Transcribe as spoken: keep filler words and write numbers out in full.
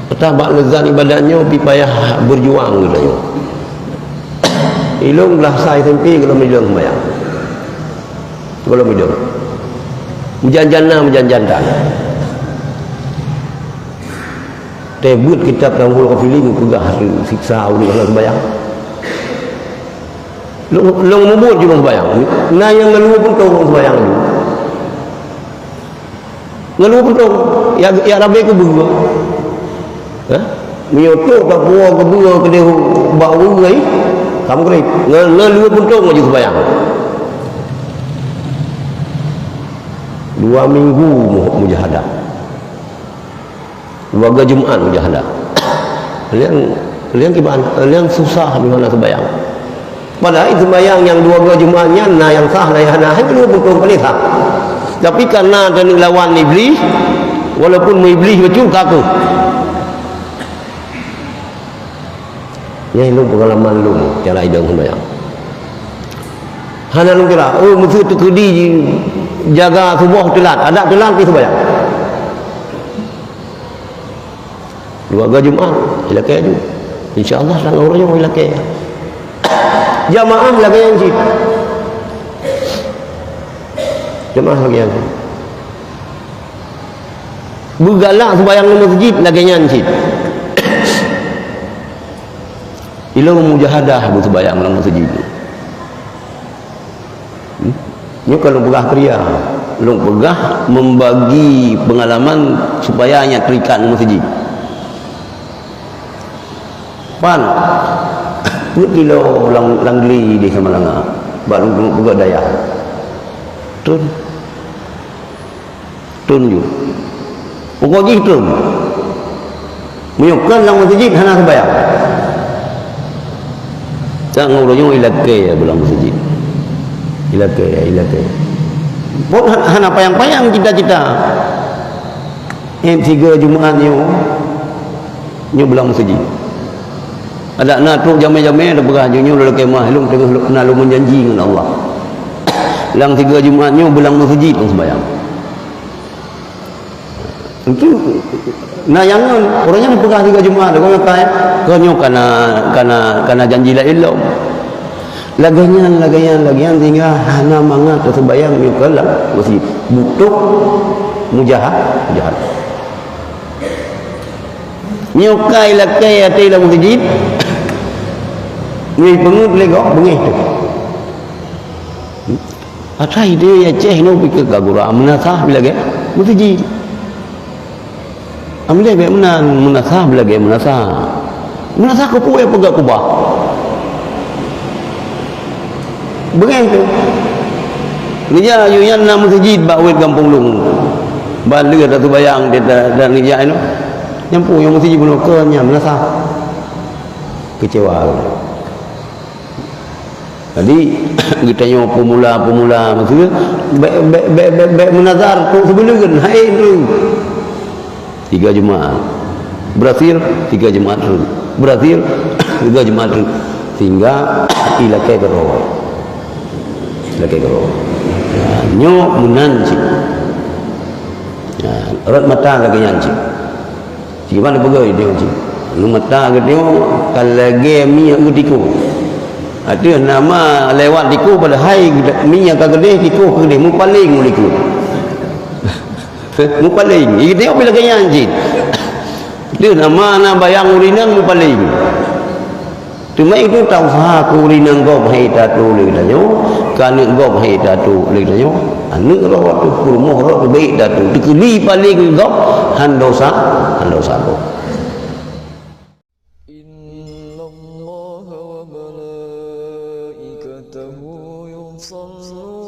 Teutab bak leuzat ibadat nyoe pih payah berjuang geutanyoe. Ilôn glah sa S M P gohlom idong sembahyang. Gohlom idong. Meujan-jan na, meujan-jan tan. Teuh beuet kitab Tanbihul Ghafilin geupeugah siksa ureuëng hana sembahyang. Lôn, lôn mubuet jih lôn sembahyang. Na nyang ngeuluh pun tong lôn sembahyang laju. Ngeuluh pun tong. Ya, ya rabe keubeue. Hah? Meunyoe toh tapuwoe keubeue keudeh bak ureuëng ai, ka meugrib. Nge-, ngeuluh pun tong laju sembahyang. Dua minggu mu-, mujahadah. Dua ga Jumat mujahadah. Liang, liang kiban, liang susah di mana sembahyang. Padahai sembahyang nyang dua ga Jumat nyan na nyang sah, na nyang hana, hanya dua peuntông paléng sah. Tapi karena taneuk lawan Iblih, walaupun meuiblih bacut ka keuh. Nyan lôn peungalaman lôn cara idong sembahyang. Hana lôn kira, oh, meuseu teukeudi jaga suboh teulat, adak teulat pih sembahyang. Dua ga Jumat, ilakée aju. Insya Allah, tanggong roh nyoe ilakée. Jamaah lagée nyan cit. Jamaah lagée nyan cit. Beugalak sembahyang lam masjid lagée nyan cit. Ilôn mujahadah beusembahyang lam masjid. Hmm? Nyoe ka lôn peugah keu dia. Lôn peugah membagi pengalaman supaya nyak terikat ngon masjid. Pan, peuet kilo lam, lam gli di Samalanga. Bak lôn peugah dayah. Tun. Tun ju. Pokok jih tun. Meunyoe kon lam masjid hana sembahyang. Tak ngobrol nyoe ilakée ya bulang masjid. Ilakée, ilakée. Pun han-, hana payang-payang cita-cita. Eh, tiga Jumat nyoe, nyoe bulang masjid. Adak na trok jamé-jamé, ada peugah, "Nyoe, nyoe lôn lakée meuah, lôn teungoh lôn, na lôn meujanji ngon Allah. Lam tiga Jumat nyoe bulang masjid lôn sembahyang." Itu na nyang ngon, ureuëng nyang peugah tiga Jumat, ureuëng nyang kai, keu nyoe kana, kana, kana janji laén lom. Lagée nyan, lagée nyan, lagée nyan, sehingga hana mangat teuseumbahyang nyoe ka lam masjid. Butok mujaha-, mujahadah. Nyoe ka ilakée até lam masjid, nyoe peungeut lé gob beungéh teuh. Asai di Aceh nyoe pike ka gura meunasah bila ge masjid. Amleh bek meunan meunasah bila ge meunasah. Meunasah keupeue peugah kubah. Beungéh teuh. Nija yu nyan na masjid bak wet gampông lôn. Ban lheueh taseubayang di da-, dan nija inoe. Nyang peue nyang masjid bunoe keu nyan meunasah. Kecewa. Jadi, geutanyoe peumula-peumula, maksudnya, bèk, bèk, bèk, bèk, bèk meunazar trok sibuleuen, hai tu. Tiga Jumat. Berhasil, tiga Jumat tu. Berhasil, tiga Jumat tu. Sehingga ilakée keudroe. Ilakée keudroe. Ha, nyoe meunan cit. Ha, rot mata lagée nyan cit. Kiban peugah idéh cit. Ngon mata geutanyoe ka lagée minyeuk geutikoh. Ateueh nama lewat tikoh padahai minyeuk ka geudéh, tikoh ka geudéh, mupaleng u likot. Mupaleng. Idéh pih lagée nyan cit. Ateueh nama na bayang ureueng inong mupaleng. Teuma itu tausaha keu ureueng inong gob hai tatu lé geutanyoe, keu aneuk gob hai tatu lé geutanyoe, aneuk roh tatu, peurumoh roh teubiet tatu, teukeudi paleng gob, han dosa, han dosa gob. إن الله وملائكته يصلون